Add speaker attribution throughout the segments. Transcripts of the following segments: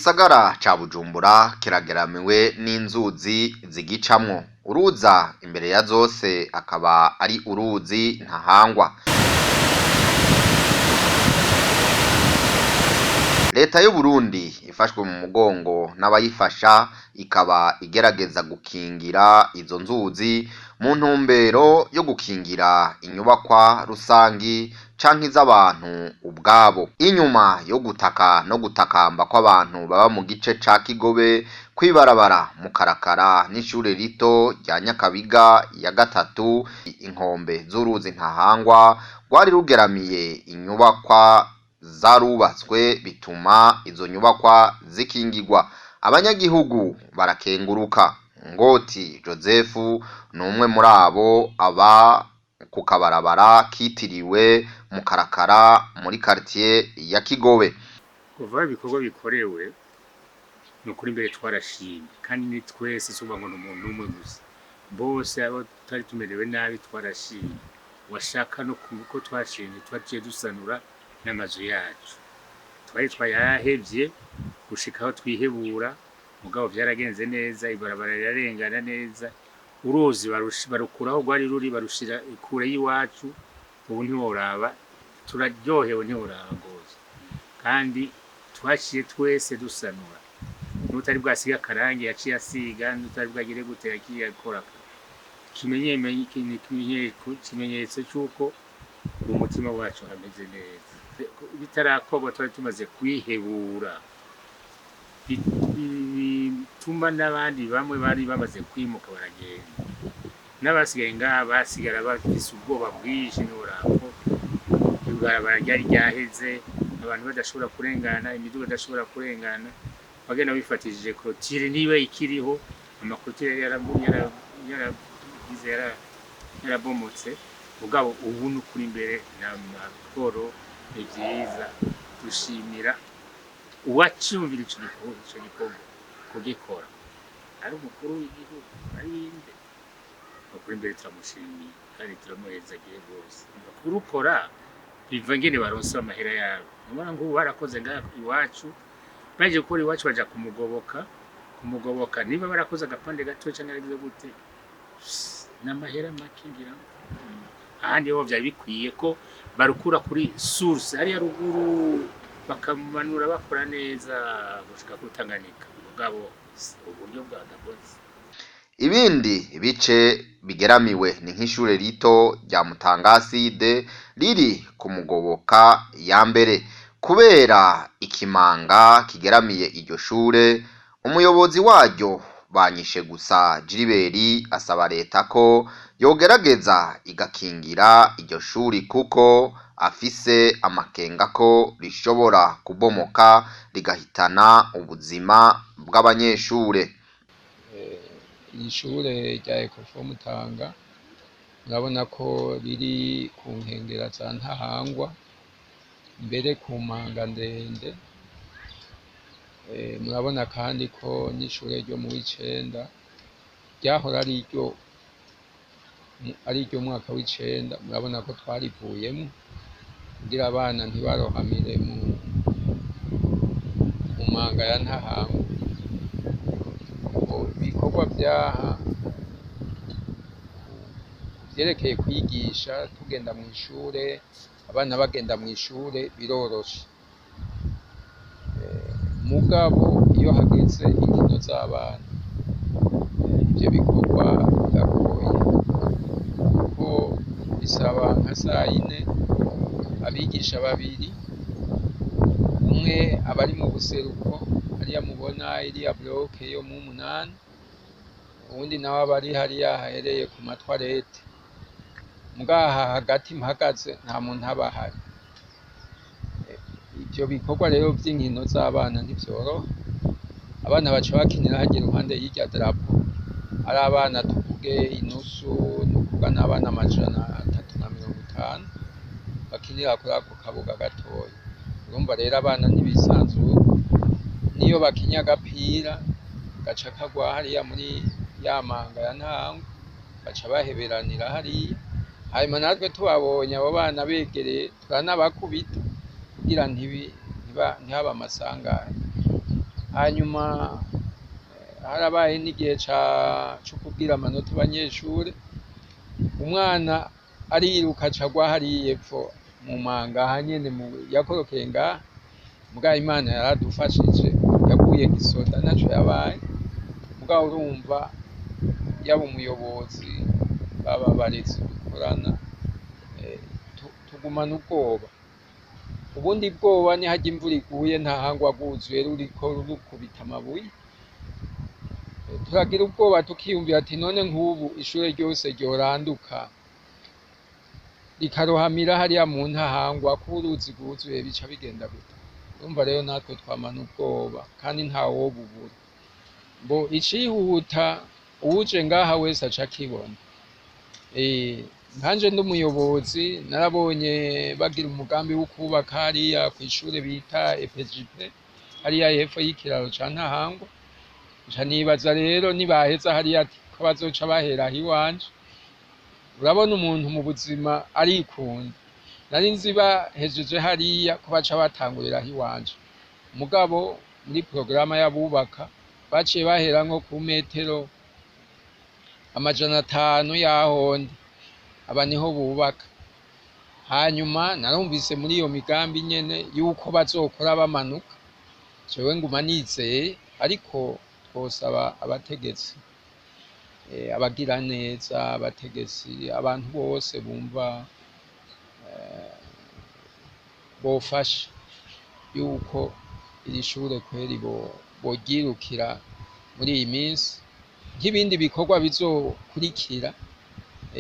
Speaker 1: Igisagara ca Bujumbura kirageramiwe n'inzuzi zigicamwo. Uruza imbere ya zose akaba ari uruzi Ntahangwa. Leta y'Uburundi ifashwe mu mugongo n'abayifasha ikaba igerageza gukingira izo nzuzi mu ntumbero yo gukingira inyubakwa rusangi canke iz'abantu ubwabo. Inyuma yo gutaka no gutakamba kw'abantu baba mu gice ca Kigobe kw'ibarabara Mukarakara n'ishure rito rya Nyakabiga ya gatatu, inkombe z'uruzi Ntahangwa rwari rugeramiye inyubakwa zarubatswe bituma izo nyubakwa zikingirwa. Abanyagihugu barakenguruka. Ngoti Joseph ni umwe muri abo aba ku kabarabara kitiriwe Mukarakara muri quartier ya Kigobe.
Speaker 2: Kuva aho ibikorwa bikorewe ni ukuri mbere twarashimye, kandi ni twese, si ukuvuga ngo ni umuntu umwe gusa, bose abo twari tumerewe nabi twarashimye. Washaka no ko twashimye, twaciye dusanura n'amazu yacu twari twayahevye gushika aho twihebura, mugabo vyaragenze neza, ibarabara rirarengana neza, uruzi barukuraho rwari ruri barushira kure y'iwacu. Ubu ntiworaba, turaryohewe, ntiworaba rwose. Kandi twaciye twese dusanura, n'utari bwasiga akarangi yaciye asiga, n'utari bwagire gute yagiye akora. Ikimenyetso c'uko mu mutima wacu hameze neza. Bitarakorwa twari tumaze kwihebura, bituma n'abandi bamwe bari bamaze kwimuka baragenda, n'abasigaye ngaha basigara bafise ubwoba bwinshi. Ntiworaba ko ibarabara ryari ryaheze, abantu badashobora kurengana, imiduga idashobora kurengana, bagenda bifatishije clôture niba ikiriho. Ama clôture yaragize yarabomotse. Mugabo ubu ni ukuri imbere ni amahoro, ni vyiza. Dushimira uwaciyumvira ico gikorwa kugikora, ari umukuru w'igihugu, ari inde, ukuri imbere turamushimiye kandi turamuhezagiye rwose. Kurukora biva ngene baronse amahera yabo. Ubona nk'ubu barakoze ngaha iwacu, baje gukora iwacu baja kumugoboka, niba barakoze agapande gato canke aragize gute, n'amahera make ngira. Ahandi ho vyari bikwiye ko barukura kuri source hariya ruguru, bakamanura bakora neza gushika ku Tanganyika, mugabo uburyo bwadakoze.
Speaker 1: Ibindi bice bigeramiwe ni nk'ishure rito rya Mutangaside riri ku Mugoboka ya mbere. Kubera ikimanga kigeramiye iryo shure, umuyobozi waryo Banyishe gusa Gilbert asaba leta ko yogerageza igakingira iryo shuri, kuko afise amakenga ko rishobora kubomoka rigahitana ubuzima bw'abanyeshure.
Speaker 3: Iri shure rya Ecofo Mutanga murabona ko riri ku nkengera za Ntahangwa, mbere ku manga ndende. Murabona kandi ko n'ishure ryo mu w'icenda ryahora ari iryo mwaka w'icenda, murabona ko twarivuyemwo kugira abana ntibarohamire mu manga ya Ntahangwa. Ibikorwa vyaha vyerekeye kwigisha, tugenda mw'ishure, abana bagenda mw'ishure, biroroshe. Mugabo iyo hageze inkino z'abana, ivyo bikorwa biragoye, kuko bisaba nka sayine abigisha babiri, umwe aba ari mu buseruko hariya mubona iriya bloc yo mu munani, uwundi nawe aba ari hariya hahereye ku ma toilettes. Mugaha hagati mpagaze nta muntu aba ahari. Ivyo bikorwa rero vy'inkino z'abana ntivyoroha. Abana baca bakinira harya iruhande y'irya drapeau, ari abana tuvuge inusu, ni ukuvuga n'abana 350 bakinira kuri ako kabuga gatoya. Urumva rero abana ntibisanzura, niyo bakinye agapira gaca kagwa hariya muri ya manga ya Ntahangwa, baca baheberanira hariya. Hanyuma natwe tubabonye abo bana begereye turanabakubita kugira ntihabe amasanganya. Hanyuma harabaye n'igihe co kubwira amanota abanyeshure, umwana ariruka aca agwa hariya epfo mu manga aha nyene yakorokeye ngaha, mugabo Imana yaradufashije yaguye gisoda ntaco yabaye, mugabo urumva yaba umuyobozi baba abarezi dukorana tugumana ubwoba. Ubundi bwoba ni harya imvura iguye Ntahangwa rwuzuye ruriko rukubita amabuye, turagira ubwoba tukiyumvira ati none nk'ubu ishure ryose ryoranduka rikarohamira hariya mu Ntahangwa ko uruzi rwuzuye bica bigenda gute? Urumva rero natwe twamana ubwoba kandi ntawobubura. Mbo icihuta uwuje ngaha wese aca akibona. Nkanje ndi umuyobozi narabonye bagira umugambi wo kubaka hariya kw'ishure bita EPJP hariya hepfo y'ikiraro ca Ntahangwa, nca nibaza rero nibaheza hariya ko bazoca bahera aho iwanje. Urabona umuntu mu buzima arikunda, nari nzi bahejeje hariya ko baca batangurira aho iwanje, mugabo muri porogaramu y'abubaka baciye bahera nko ku metero 500 y'ahondi, aba niho bubaka. Hanyuma narumvise muri iyo migambi nyene yuko bazokora bamanuka, jewe nguma nizeye, ariko twosaba abategetsi, abagira neza, abategetsi, abantu bose bumva bofasha yuko iri shure kweri boryirukira muri iyi minsi, nk'ibindi bikorwa bizokurikira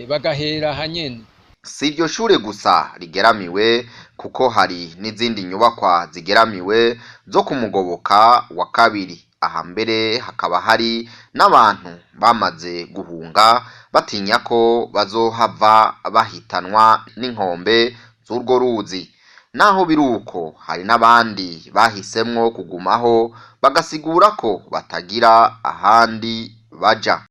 Speaker 3: bagahera aha nyene.
Speaker 1: Si iryo shure gusa rigeramiwe kuko hari n'izindi nyubakwa zigeramiwe zo ku Mugoboka wa kabiri. Aha mbere hakaba hari n'abantu bamaze guhunga batinya ko bazohava bahitanwa n'inkombe z'urwo ruzi. Naho biruko hari n'abandi bahisemwo kugumaho bagasigura ko batagira ahandi baja.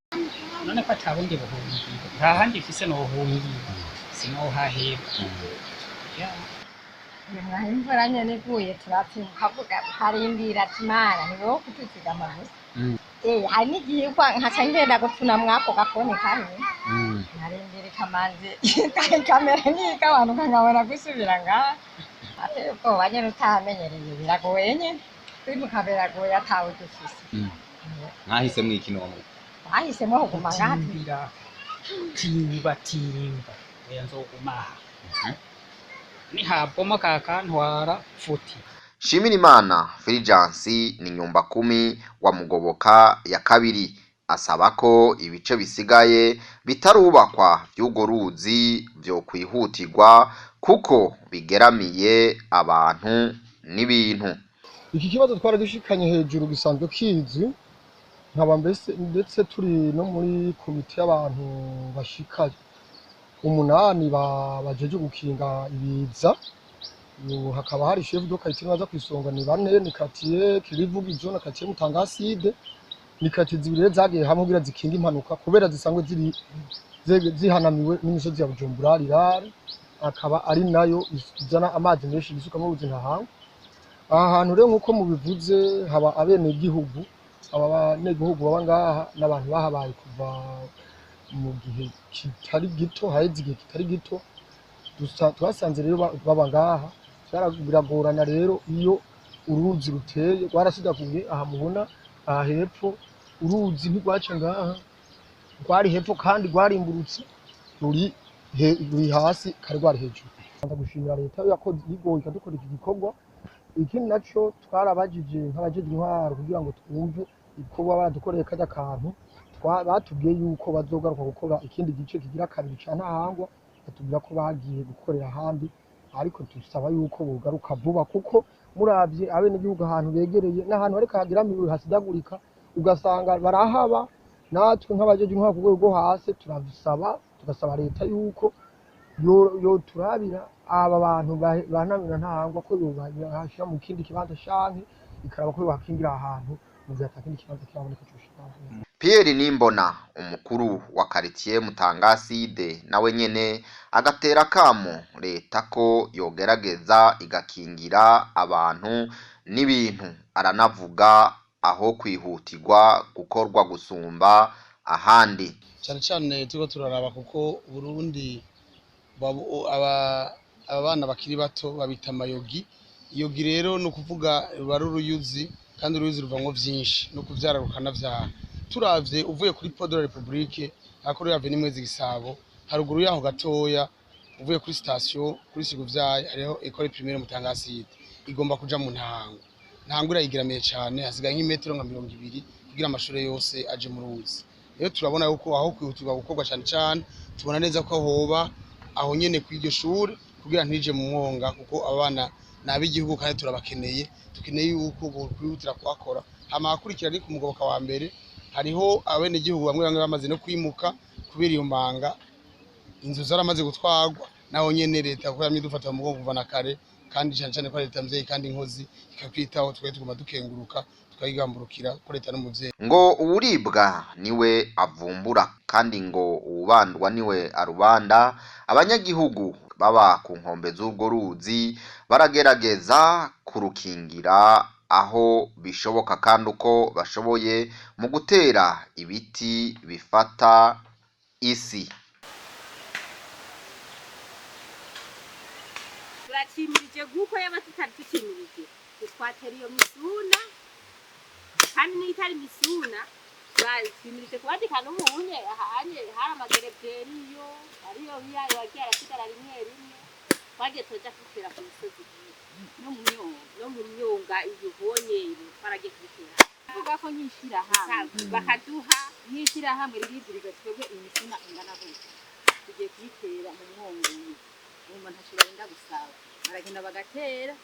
Speaker 4: None ko ata bundi buhungiro, nta handi mfise nohungira, sinohaheba.
Speaker 5: Mwaho imvura nyene iguye turapfa ukarindira ati Mana ni wowe kutuzigama gusa. Hari n'igihe igwa nkaca ngenda gupfuna mwako gakoni kamwe, nkarindira ikamanzi ikamera nk'iyigabanuka nkabona gusubira ngaha. Ateye ubwoba nyene utahamenyereye biragoye nyene, kwimuka biragoye atawe dufise.
Speaker 6: Mwahisemwo iki none?
Speaker 5: Twahisemwo kuguma ngaha.
Speaker 4: Timbira timba timba, oya nzoguma aha, nihabomoka hakantwara futi.
Speaker 1: Nshimirimana Fulgence ni nyumba kumi wa Mugoboka ya kabiri, asaba ko ibice bisigaye bitarubakwa vy'urwo ruzi vyokwihutirwa kuko bigeramiye abantu n'ibintu.
Speaker 7: Iki kibazo twaragishikanye hejuru gisanzwe kizwi, nkaba mbese ndetse turi no muri komite y'abantu bashika 8 bajeje gukinga ibiza. Ubu hakaba hari chef de quartier baza kwisonga ni bane, ni quartier Kirivugizo na quartier Mutangaside. Ni quartier zibiri zagiye hamwe kugira zikinge impanuka kubera zisanzwe ziri zihanamiwe n'imisozi ya Bujumbura rirare, akaba ari nayo izana amazi menshi yisuka mu ruzi Ntahangwa. Aha hantu rero nk'uko mubivuze haba abenegihugu, aba banegihugu baba ngaha n'abantu bahabaye kuva mu gihe kitari gito, haheze igihe kitari gito. Twasanze rero baba ngaha, biragorana rero iyo uruzi ruteye, rwarasidaguye aha mubona aha hepfo, uruzi ntirwaca ngaha, rwari hepfo kandi rwarimburutse ruri hasi kare rwari hejuru. Ndagushimira leta yakoze yigoye ikadukora iki gikorwa. Ikindi naco twarabajije nk'abajejwe intwaro kugira ngo twumve ibikorwa baradukoreye karya kantu, batubwiye yuko bazogaruka gukora ikindi gice kigira kabiri ca Ntahangwa, batubwira ko bagiye gukorera ahandi, ariko dusaba yuko bogaruka vuba kuko muravye abenegihugu ahantu begereye n'ahantu hariko hageramiwe hasidagurika, ugasanga barahaba. Natwe nk'abajejwe intwaro ku rwego rwo hasi turabisaba, tugasaba leta yuko yoturabira aba bantu banamira Ntahangwa ko yobashira mu kindi kibanza canke ikaraba ko yobakingira ahantu mu gihe ata kindi kibanza kiraboneka coshika.
Speaker 1: Pierre Nimbona umukuru wa quartier Mutangaside nawe nyene agatera kamo leta ko yogerageza igakingira abantu n'ibintu, aranavuga aho kwihutirwa gukorwa gusumba ahandi.
Speaker 8: Cyane cyane turiko turaraba kuko Burundi aba bana bakiri bato babita amayogi. Yogi rero ni ukuvuga ruba ari uruyuzi, kandi uruyuzi ruvamwo vyinshi no kuvyara rukanavyara. Turavye uvuye kuri Pont de la République hakuri avenue Mwezi Gisabo, haruguru yaho gatoya uvuye kuri station kuri Siguvyaye hariho école primaire Mutangaside igomba kuja mu Ntango. Ntango irayigeramiye cane, hasigaye nk'imetero nka 20 kugira amashure yose aje mu ruzi. Rero turabona yuko aho kwihutirwa gukorwa cane cane tubona neza ko hoba aho nyene kw'iryo shure kugira ntije mu mwonga, kuko abana ni ab'igihugu kandi turabakeneye, dukeneye yuko bokwihutira kuhakora. Hama ahakurikira ni ku Mugoboka wa mbere, hariho abenegihugu bamwe bamwe bamaze no kwimuka kubera iyo manga, inzu zaramaze gutwarwa. Naho nyene leta kuko yamye idufata mu mugongo kuva na kare, kandi cane cane ko leta mvyeyi kandi inkozi ikatwitaho, twebwe tuguma dukenguruka tukayigamburukira ko leta n'umuvyeyi.
Speaker 1: Ngo uwuribwa niwe avumbura, kandi ngo uwubandwa niwe arubanda. Abanyagihugu baba ku nkombe z'urwo ruzi baragerageza kurukingira aho bishoboka kandi uko bashoboye mu gutera ibiti bifata isi.
Speaker 9: Turacimirije guko yaba tutari tucimirije twatera iyo misuna, kandi n'itari misuna turacimirije kubadika n'ubunye ahanye hari amagereveriyo ariyo biyayo wagiye arasigara rimwe rimwe twagiye turaja kubitera ku misozi no mu myonga, no mu myonga iyo ubonye twaragiye kubitera.
Speaker 10: Tuvuga ko nk'ishirahamwe
Speaker 9: bakaduha
Speaker 10: nk'ishirahamwe riribwiriza twebwe iyi misuna ingana gutya tugiye kuyitera mu mwonga umwe, umuntu ntaco barinda gusaba, baragenda bagatera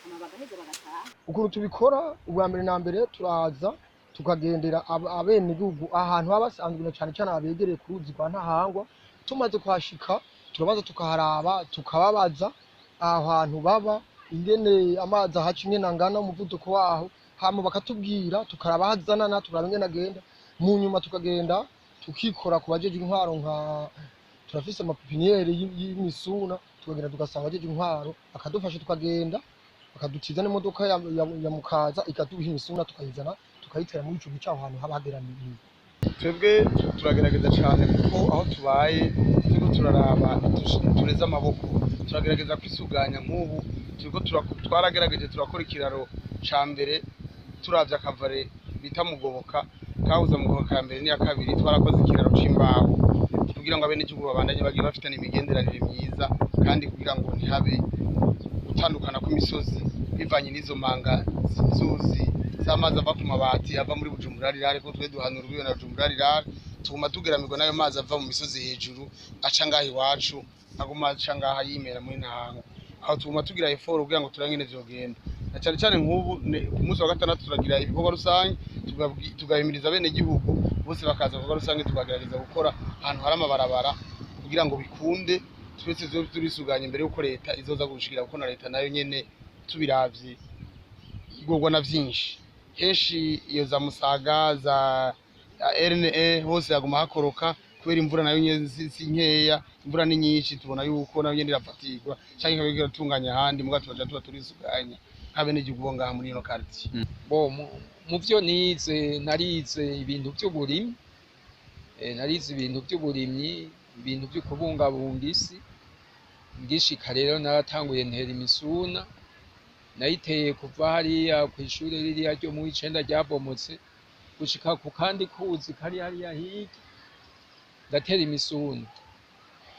Speaker 10: hama bagaheza bagataha.
Speaker 7: Ukuntu tubikora, ubwa mbere na mbere turaza tukagendera abenegihugu ahantu haba hasanzwe na cane cane abegereye ku ruzi rwa Ntahangwa. Tumaze kuhashika turabanza tukaharaba, tukababaza aho hantu baba ingene amazi ahaca, ingene angana, umuvuduko waho, hama bakatubwira, tukaraba aho azanana, tukaraba ingene agenda. Mu nyuma tukagenda tukikora ku bajejwe intwaro, nka turafise amapipiniyeri y'imisuna, tukagenda tugasanga abajejwe intwaro bakadufasha, tukagenda bakadutiza n'imodoka ya mukaza ikaduha imisuna, tukayizana tukayitera muri ico gice aho hantu haba hageramiwe.
Speaker 8: Twebwe turagerageza cyane kuko aho tubaye turiko turaraba tureze amaboko, turagerageza kwisuganya. Nk'ubu turiko twaragerageje turakora ikiraro ca mbere, turavye akavare bita Mugoboka kahuza Mugoboka ya mbere n'iya kabiri, twarakoze ikiraro c'imbaho kugira ngo abenegihugu babandanye bagiye bafitanye imigenderanire myiza, kandi kugira ngo ntihabe gutandukana kw'imisozi bivanye n'izo manga z'inzuzi z'amazi ava ku mabati ava muri Bujumbura Rirare, kuko twe duhanura urubibe na Bujumbura Rirare, tuguma tugeramirwa n'ayo mazi ava mu misozi hejuru aca ngaha iwacu, aguma aca ngaha yimera muri Ntahango. Aho tuguma tugira effort kugira ngo turabe ingene vyogenda, na cane cane nk'ubu ku munsi wa gatandatu turagira ibikorwa rusange, tugahimiriza abenegihugu bose bakaza mu bikorwa rusange, tukagerageza gukora ahantu hari amabarabara kugira ngo bikunde twese tuzobe turisuganya imbere y'uko leta izoza gushikira, kuko na leta nayo nyene tubiravye igorwa na vyinshi. Henshi iyo za Musaga za RNE hose haguma hakoroka kubera imvura nayo nyene si nkeya, imvura ni nyinshi, tubona yuko nayo nyene irafatirwa canke ikaba iratunganya ahandi, mugabo tubaja tuba turisuganya nk'abenegihugu bo ngaha muri ino quartier.
Speaker 3: Bo mu vyo nize, narize ibintu vy'uburimyi, narize ibintu vy'uburimyi, ibintu vyo kubungabunga isi. Ngishika rero naratanguye ntera imisuna, nayiteye kuva hariya kw'ishure ririya ryo mu w'icenda ryabomotse gushika ku kandi kuzi kari hariya hirya, ndatera imisuna.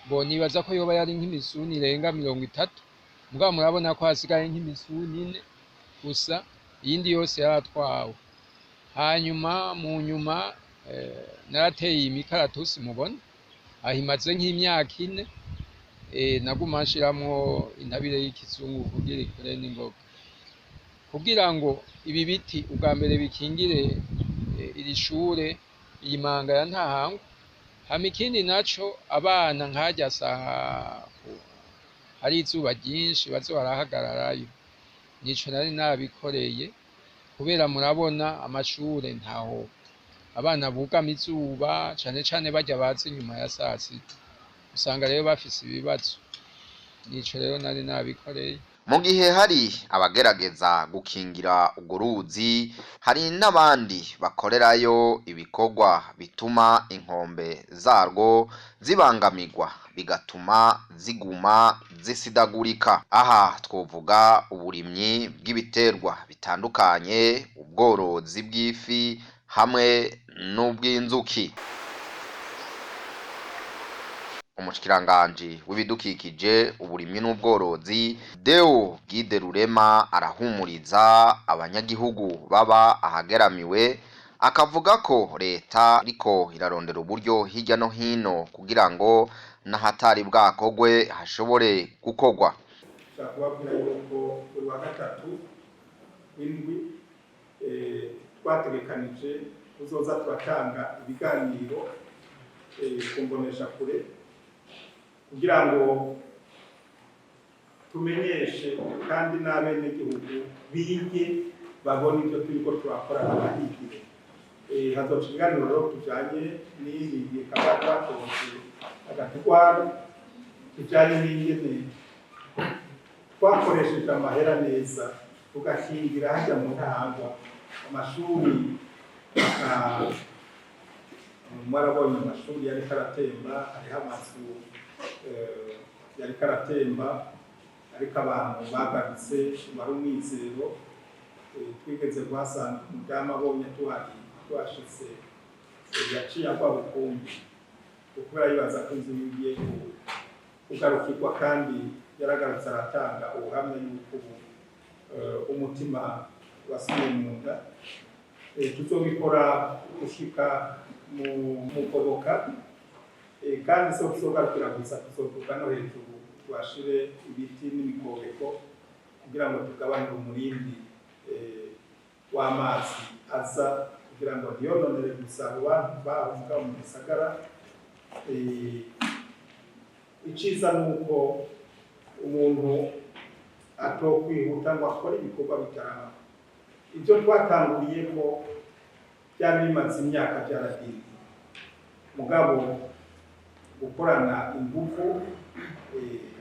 Speaker 3: Bo nibaza ko yoba yari nk'imisuna irenga 30, mugabo murabona ko hasigaye nk'imisuna 4 gusa, iyindi yose yaratwawe. Hanyuma mu nyuma narateye imikaratusi mubona aho imaze nk'imyaka 4, naguma nshiramwo intabire y'ikizungu kugira ikure n'ingoga, kugira ngo ibi biti ubwa mbere bikingire iri shure, iyi manga ya Ntahangwa. Hama ikindi naco, abana nkarya saha hari izuba ryinshi baze barahagararayo, nico nari nabikoreye kubera murabona amashure ntaho abana bugama izuba, cane cane barya baza inyuma ya sasita, usanga rero bafise ibibazo, nico rero nari nabikoreye.
Speaker 1: Mu gihe hari abagerageza gukingira urwo ruzi, hari n'abandi bakorerayo ibikorwa bituma inkombe zarwo zibangamirwa bigatuma ziguma zisidagurika. Aha twovuga uburimyi bw'ibiterwa bitandukanye, ubworozi bw'ifi hamwe n'ubw'inzuki. Umushikiranganji w'ibidukikije, uburimyi n'ubworozi, Deo Guide Rurema arahumuriza abanyagihugu baba ahageramiwe, akavuga ko leta iriko irarondera uburyo hirya no hino kugira ngo n'ahatari bwakogwe hashobore gukorwa.
Speaker 11: Nshaka kubabwira yuko buri wa gatatu w'indwi twategekanije kuzoza turatanga ibiganiro ku mboneshakure kugira ngo tumenyeshe kandi n'abenegihugu bige babone ibyo turiko turakora bahigire. Hazoca ibiganiro rero tujanye n'ibi bikaba twatonze agatwara tujanye n'ingene twakoresheje amahera neza tugashingira hajya mu ntahangwa amashuri. Mwarabonye amashuri yariko aratemba, hariho amazu yariko aratemba, ariko abantu bagarutse wari umwizero. Twigeze kuhasanga umudamu abonye tuhari tuhashitse, yaciye agwa bukumbi kubera yibaza ko inzu igiye kugarukirwa, kandi yaragarutse aratanga ubuhamya yuko ubu umutima wasubiye mu nda. Tuzobikora gushika mu mugoboka, kandi so tuzogarukira gusa, tuzoduga no hejuru tuhashire ibiti n'imikobeko kugira ngo tugabanye umurindi w'amazi aza kugira ngo ntiyononere gusa abo bantu baho mugabo mu gisagara. Iciza ni uko umuntu atokwihuta ngo akore ibikorwa bitarama. Ibyo twatanguriyeko byari bimaze imyaka byaradindiye, mugabo gukorana ingufu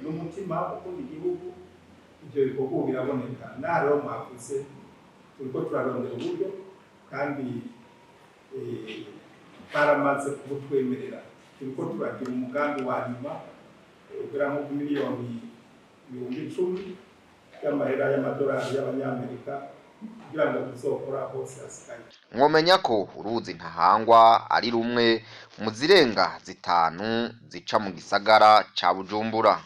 Speaker 11: n'umutima ukunda igihugu, ibyo bikorwa ubu biraboneka. Naha rero mwavuze turiko turarondera uburyo kandi baramaze kubutwemerera. Turiko turagira umugambi wa nyuma ugera nko ku miliyoni 10,000 y'amahera y'amadolari y'abanyamerika kugira ngo tuzokora hose hasigaye.
Speaker 1: Mwomenya ko uruzi Ntahangwa ari rumwe mu zirenga zitanu zica mu gisagara ca Bujumbura.